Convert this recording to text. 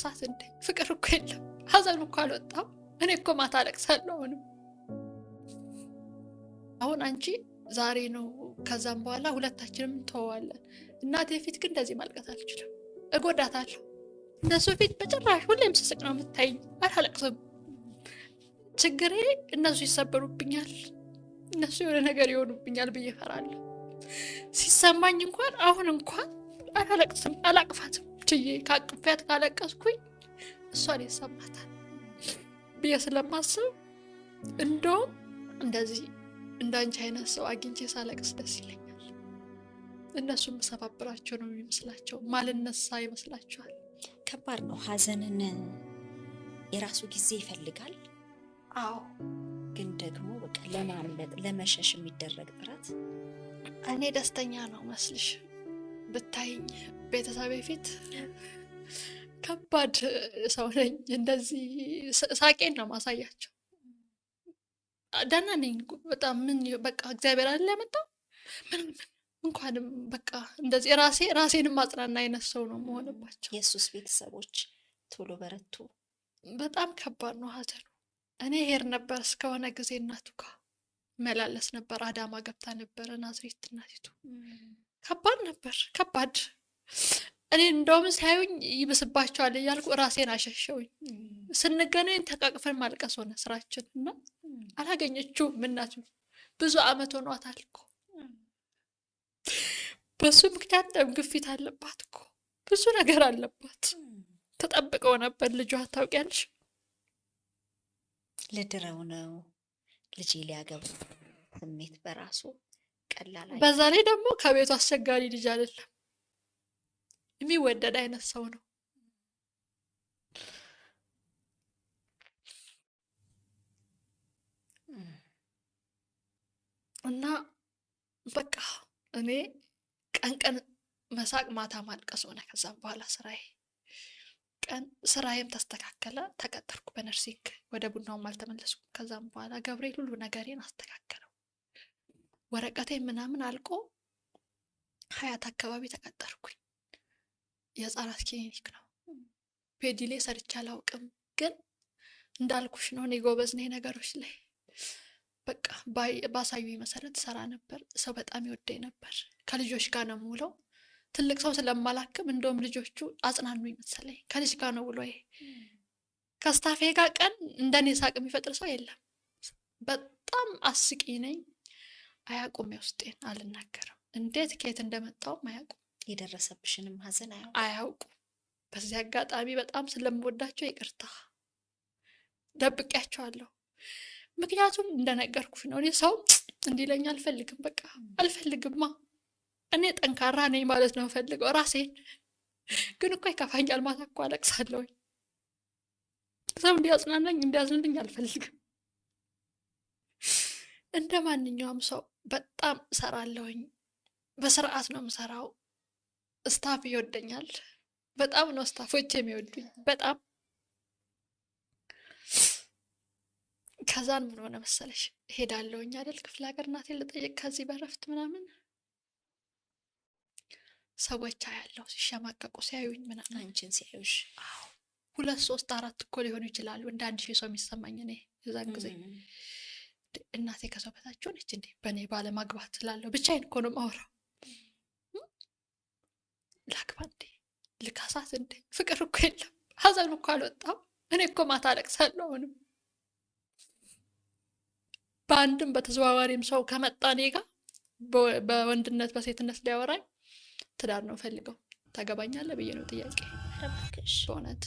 ልካሳት እንዴ? ፍቅር እኮ የለም፣ ሀዘኑ እኮ አልወጣም። እኔ እኮ ማታ አለቅሳለሁ አሁንም። አሁን አንቺ ዛሬ ነው፣ ከዛም በኋላ ሁለታችንም እንተወዋለን። እናቴ ፊት ግን እንደዚህ ማልቀስ አልችልም፣ እጎዳታለሁ። እነሱ ፊት በጭራሽ ሁሌም ስስቅ ነው የምታይኝ፣ አላለቅስም። ችግሬ እነሱ ይሰበሩብኛል፣ እነሱ የሆነ ነገር ይሆኑብኛል ብዬ እፈራለሁ። ሲሰማኝ እንኳን አሁን እንኳን አላለቅስም፣ አላቅፋትም። ችዬ ካቅፊያት ካለቀስኩኝ እሷን ይሰማታል ብዬ ስለማስብ እንደውም እንደዚህ እንዳንቺ አይነት ሰው አግኝቼ ሳለቅስ ደስ ይለኛል። እነሱ የምሰባብራቸው ነው የሚመስላቸው፣ ማልነሳ ይመስላቸዋል። ከባድ ነው። ሀዘንን የራሱ ጊዜ ይፈልጋል። አዎ ግን ደግሞ በቃ ለማምለጥ ለመሸሽ የሚደረግ ጥረት። እኔ ደስተኛ ነው መስልሽ ብታይኝ ቤተሰቤ ፊት ከባድ ሰው ነኝ። እንደዚህ ሳቄን ነው ማሳያቸው። ደህና ነኝ በጣም፣ ምን በቃ እግዚአብሔር አይደል ያመጣው፣ ምንም እንኳንም በቃ እንደዚህ ራሴ ራሴንም ማጽናና አይነት ሰው ነው መሆንባቸው። የእሱስ ቤተሰቦች ቶሎ በረቱ። በጣም ከባድ ነው ሀዘኑ። እኔ ሄር ነበር እስከሆነ ጊዜ እናቱ ጋር መላለስ ነበር። አዳማ ገብታ ነበረ ናዝሬት እናቲቱ። ከባድ ነበር፣ ከባድ። እኔ እንደውም ሲያዩኝ ይብስባቸዋል እያልኩ ራሴን አሸሸውኝ። ስንገናኝ ተቃቅፈን ማልቀስ ሆነ ስራችን እና አላገኘችውም እናቱ። ብዙ አመት ሆኗታል እኮ፣ በሱ ምክንያት ደም ግፊት አለባት እኮ፣ ብዙ ነገር አለባት። ተጠብቀው ነበር ልጇ፣ ታውቂያለሽ። ልድረው ነው ልጄ ሊያገባ ስሜት በራሱ ቀላል። በዛ ላይ ደግሞ ከቤቱ አስቸጋሪ ልጅ አይደለም፣ የሚወደድ አይነት ሰው ነው። እና በቃ እኔ ቀን ቀን መሳቅ ማታ ማልቀስ ሆነ። ከዛም በኋላ ስራዬ ቀን ስራዬም ተስተካከለ። ተቀጠርኩ በ nursing፣ ወደ ቡናውም አልተመለስኩም። ከዛም በኋላ ገብርኤል ሁሉ ነገሬን አስተካከለው። ወረቀቴ ምናምን አልቆ ሀያት አካባቢ ተቀጠርኩኝ። የህፃናት ክሊኒክ ነው። pedi ላይ ሰርቼ አላውቅም፣ ግን እንዳልኩሽ ነው፣ እኔ ጎበዝ ነኝ ነገሮች ላይ። በቃ ባሳዩኝ መሰረት ሰራ ነበር። ሰው በጣም ይወደኝ ነበር። ከልጆች ጋር ነው የምውለው። ትልቅ ሰው ስለማላክም እንደውም ልጆቹ አጽናኑኝ መሰለኝ። ከልጅ ጋር ነው ውሎዬ። ከ staff ኤ ጋር ቀን እንደኔ ሳቅ የሚፈጥር ሰው የለም። በጣም አስቂኝ ነኝ። አያውቁም፣ የውስጤን አልናገርም። እንዴት ከየት እንደመጣውም አያውቁም። የደረሰብሽንም ሀዘን አያውቁም። አያውቁም። በዚህ አጋጣሚ በጣም ስለምወዳቸው ይቅርታ ደብቄያቸዋለሁ። ምክንያቱም እንደነገርኩሽ ነው፣ እኔ ሰው እንዲለኝ አልፈልግም። በቃ አልፈልግማ። እኔ ጠንካራ ነኝ ማለት ነው ፈልገው ራሴን። ግን እኮ ይከፋኛል፣ ማታ እኮ አለቅሳለሁኝ። ሰው እንዲያጽናናኝ እንዲያዝንልኝ አልፈልግም። እንደ ማንኛውም ሰው በጣም እሰራለሁኝ። በስርዓት ነው የምሰራው። Staff ይወደኛል። በጣም ነው staff ኦች የሚወዱኝ፣ በጣም። ከዛን ምን ሆነ መሰለሽ፣ ሄዳለሁኝ አይደል ክፍለ ሀገር እናቴን ልጠይቅ ከዚህ በረፍት ምናምን፣ ሰዎች አያለሁ ሲሸማቀቁ ሲያዩኝ ምናምን። አንቺን ሲያዩሽ? አዎ፣ 2 3 4 እኮ ሊሆኑ ይችላሉ። እንደ 1000 ሰው የሚሰማኝ እኔ የዛን ጊዜ። እናቴ ከሰው በታች ሆነች እንዴ በእኔ ባለማግባት ስላለው፣ ብቻዬን እኮ ነው የማወራው። ላግባ እንዴ? ልካሳት እንዴ? ፍቅር እኮ የለም፣ ሀዘኑ እኮ አልወጣም። እኔ እኮ ማታ አለቅሳለሁ አሁንም። በአንድም በተዘዋዋሪም ሰው ከመጣ እኔ ጋር በወንድነት በሴትነት ሊያወራኝ ትዳር ነው ፈልገው፣ ታገባኛለህ ብዬ ነው ጥያቄ። ኧረ እባክሽ። በእውነት።